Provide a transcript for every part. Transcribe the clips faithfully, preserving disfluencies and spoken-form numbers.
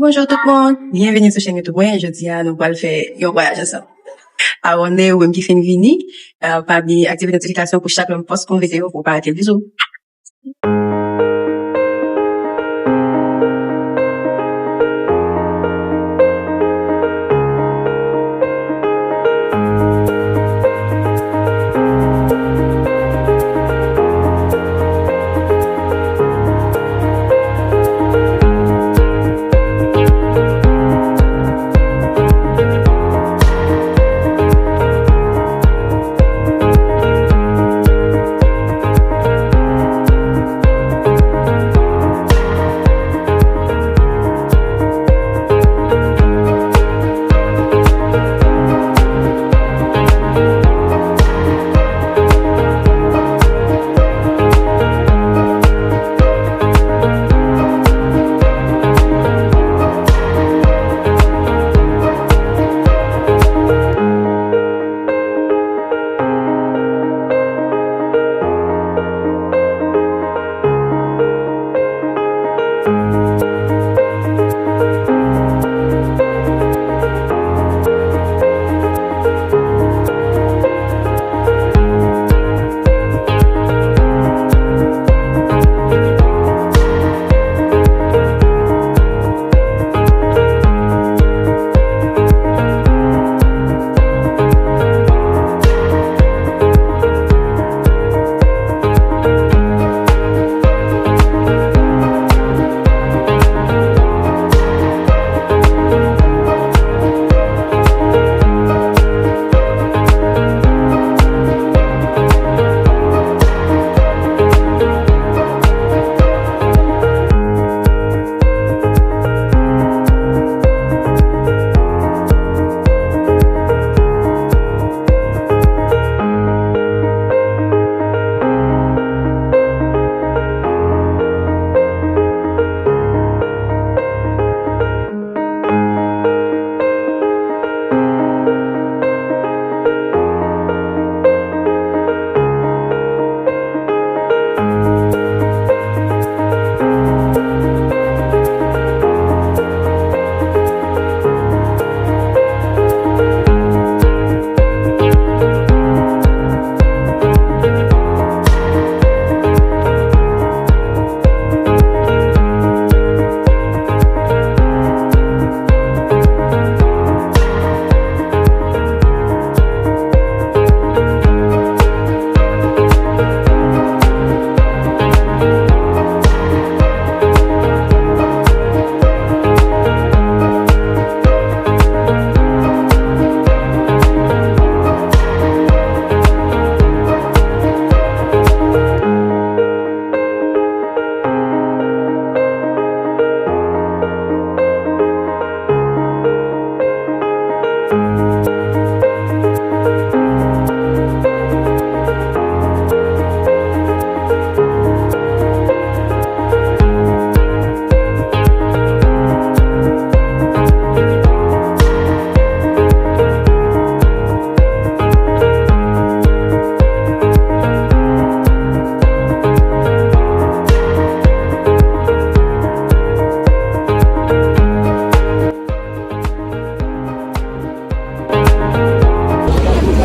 Bonjou tout moun, byenveni sou chèn YouTube mwen. Jodi a, nou pral fè yon vwayaj ansanm. Abòne ou menm ki fin vini, eh, pa bliye aktive notifikasyon pou chak lè m poste yon videyo pou w pa rate l. Bizou.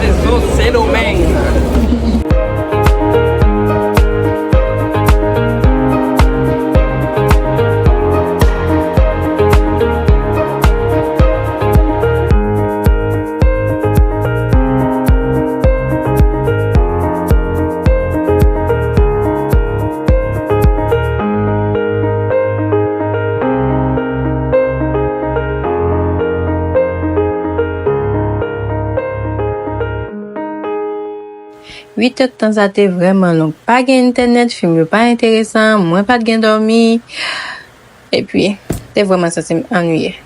Sezon Sendomeng. Uit èdtan sa te vrèman long. Pa gen entènèt, fim yo pa enteresan, mwen pa t gen dòmi. Epi, te vrèman santi m annuiye.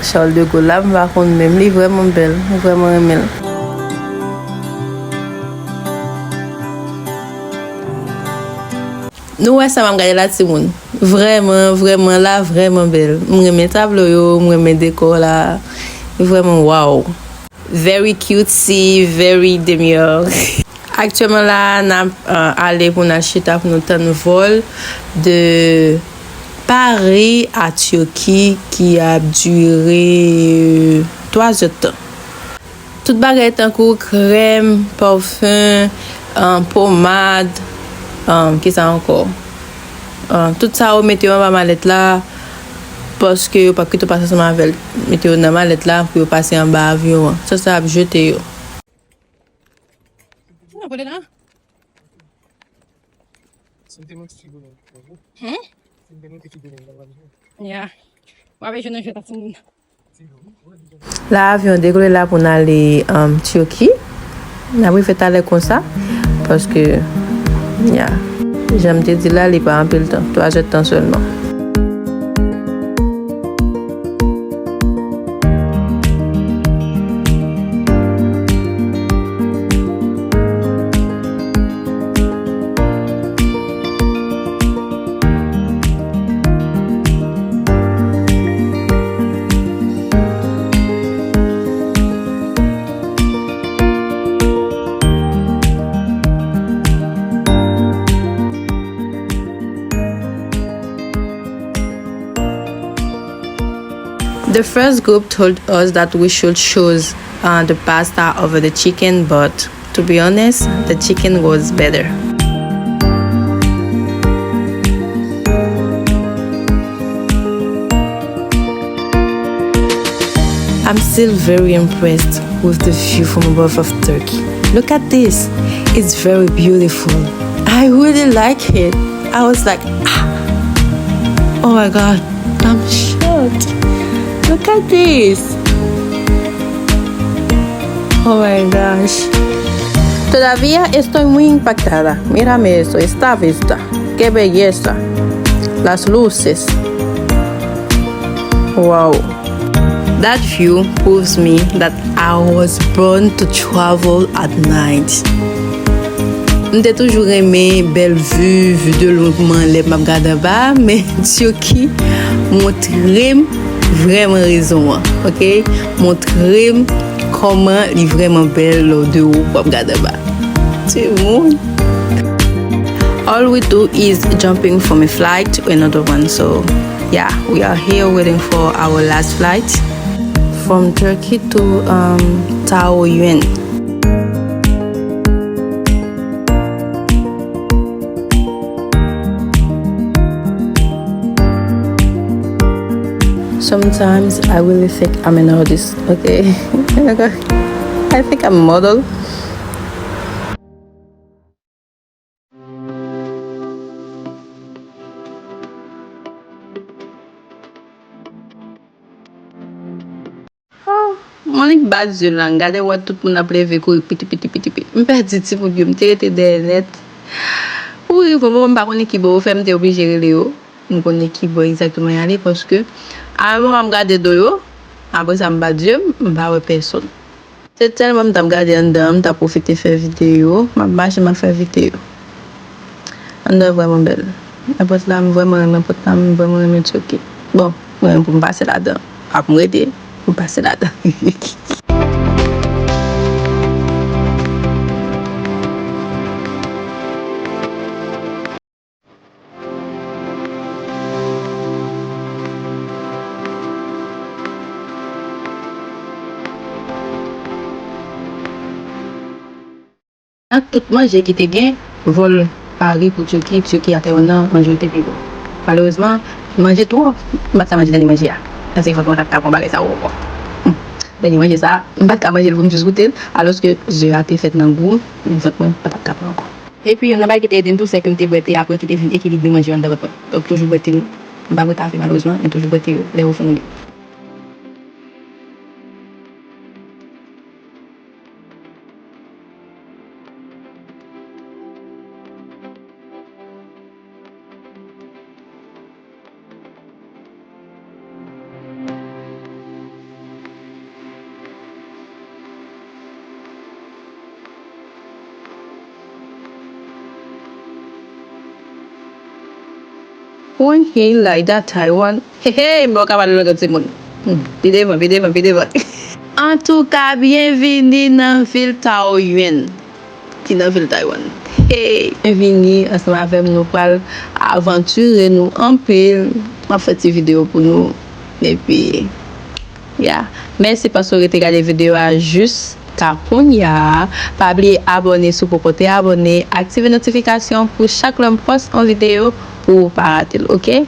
Charles de Gaulle la, m pa konn menm. Li vrèman bèl. M vrèman renmen l. Nou wè sa m ap gade la, timoun. Vrèman, vrèman, la vrèman bèl. M renmen tablo yo, m renmen dekò la. Li vrèman wow. Very cutesy, very demure. Aktyèlman la, n ap, euh, ale pou n al chita pou nou tann vòl de Paris a Turquie ki ap dire twa zè tan. Tout bagay tankou krèm, pafen, euh, pomad, euh, kisa ankò? Euh, tout sa yo mete yo anba malèt la, paske yo p ap kite w pase ansanm avè l. Mete yo nan malèt la pou yo pase anba avyon an. Sa, sa ap jete yo. Ou nan pwede la? Hmm? Ya. W ap jwenn nan jwèt a timoun. La, avyon dekole la pou n ale, um, Turquie. N ap rive talè konsa, paske, ya, jan m te di la, li pa anpil tan, twa zè tan sèlman. The first group told us that we should choose, uh, the pasta over the chicken, but to be honest, the chicken was better. I'm still very impressed with the view from above of Turkey. Look at this. It's very beautiful. I really like it. I was like, ah. Oh my God. I'm shocked. Look at this. Oh my gosh. Todavía estoy muy impactada. Mírame eso. Esta vista. Qué belleza. Las luces. Wow. That view proves me that I was born to travel at night. M te toujou renmen bèl vi, vi de lwen kòman lè m ap gade anba, men Turquie montre m vrèman rezon an, oke? Montre m kòman li vrèman bèl lè w de wo w ap gade anba. Timoun. All we do is jumping from a flight to another one, so yeah, we are here waiting for our last flight from Turkey to, um, Taoyuan. Sometimes I really think I'm an artist, okay? I think I'm a model. Oh, mwen li bat zye la, m gade wè tout moun ap leve kouri piti piti piti piti. M pèdi timoun yo, m te rete dèyè nèt. Pou rive yon moman m pa konnen ki bò yo fè, m te oblije rele yo. M konnen ki bò egzakteman y ale paske a yon moman m gade do yo, apre sa m bat zye m, m pa wè pèsonn. Se tèlman m t ap gade anndan an, m t ap pwofite fè videyo. M ap mache, m ap fè videyo. Anndan an vrèman bèl. Nan pòt la, m vrèman renmen pòt la, m vrèman renmen Turkey. Bon, mwen menm pou m pase ladan. Ap m rete pou m pase ladan. Nan tout manje ki te gen, vòl Pari pou Tiki, Tiki atè yo nan manje yo te pi bon. Malerezman, manje twòp, m pa t ka manje dènye manje a. Sa se fòk mwen ta ka pran bagay sa yo ankò. Hmm. Dènye manje sa, m pa t ka manje l pou m jis goute l, alòske ze a te fèt nan gou, men vant mwen pa t ap ka pran ankò. Epi, youn nan bagay ki te ede m tou, se ke m te bwè te apre ki te vin ekilibre manje yo anndan vant mwen. Donk, toujou bwè te, m pa bwè kafe malerezman, men toujou bwè te lè yo fin li. One hey, Laida Taiwan. Hey, hey, mwen ka pale langay timoun. Hmm, pi devan, pi devan, pi devan. Antouka, byenvini nan vil Taoyuan, ki nan vil Taiwan. Hey, byenvini ansanm avè m, nou pral avantire nou anpil. M ap fè ti videyo pou nou. Epi, yeah. Mèsi paske w rete gade videyo a jiska kounye a. Pa bliye abòne si w poko te abòne, aktive notifikasyon pou chak lè m pòs yon videyo pou w pa rate l, oke?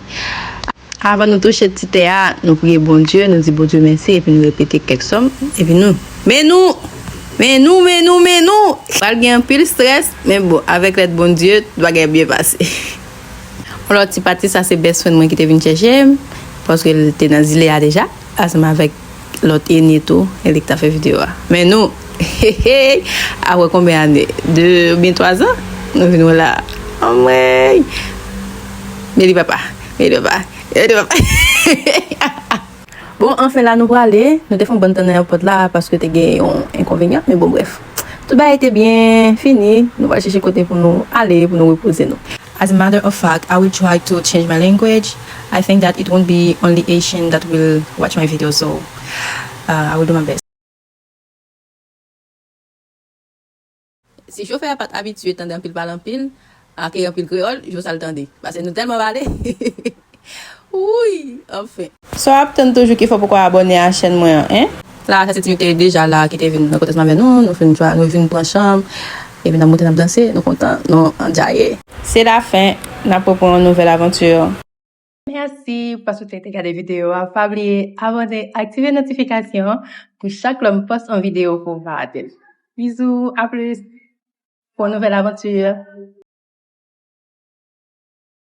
Avan nou touche ti tè a, nou priye Bondye, nou di Bondye mèsi, epi nou repete kèk sòm, epi nou, men nou, men nou, men nou, men nou. Pral gen anpil strès, men bon, avèk lèd Bondye, tout bagay byen pase. Yon lòt ti pati, sa se best friend mwen ki te vin chèche m, paske l te nan zile a deja, ansanm avèk lòt ene tou, e li k ta fè videyo a. Men nou, hey, hey, apre konbyen ane? De oubyen twa zan? Nou vin wè la. Anmwey! Meli papa, meli papa, meli papa. Bon, anfen la nou prale. Nou te fè yon bann tan nan èpòt la paske te gen yon enkonvenyan. Men bon, bref. Tout bagay te byen fini. Nou pral chèche kote pou nou ale, pou nou repoze nou. As a matter of fact, I will try to change my language. I think that it won't be only Haitian that will watch my video, so uh, I will do my best. Si chofè a pa t abitye tande anpil pale anpil, ak anpil kreyòl, jodi a l tande. Paske nou tèlman pale. Wi, anfen. Sa w ap tann toujou ki fè w poko abòne a chèn mwen an, en? La, sa se ti mesye deja la ki te vin rankontre ansanm avè nou, nou fin twa, nou vin pran chanm, epi n ap monte, n ap danse, nou kontan, nou andjaye. Se lafen, n ap reprann yon nouvèl avanti. Mèsi paske w te gade videyo a. Pa bliye abòne, aktive notifikasyon pou chak lè m pòs yon videyo pou w pa rate l. Bizou, a plis pou yon nouvèl avanti.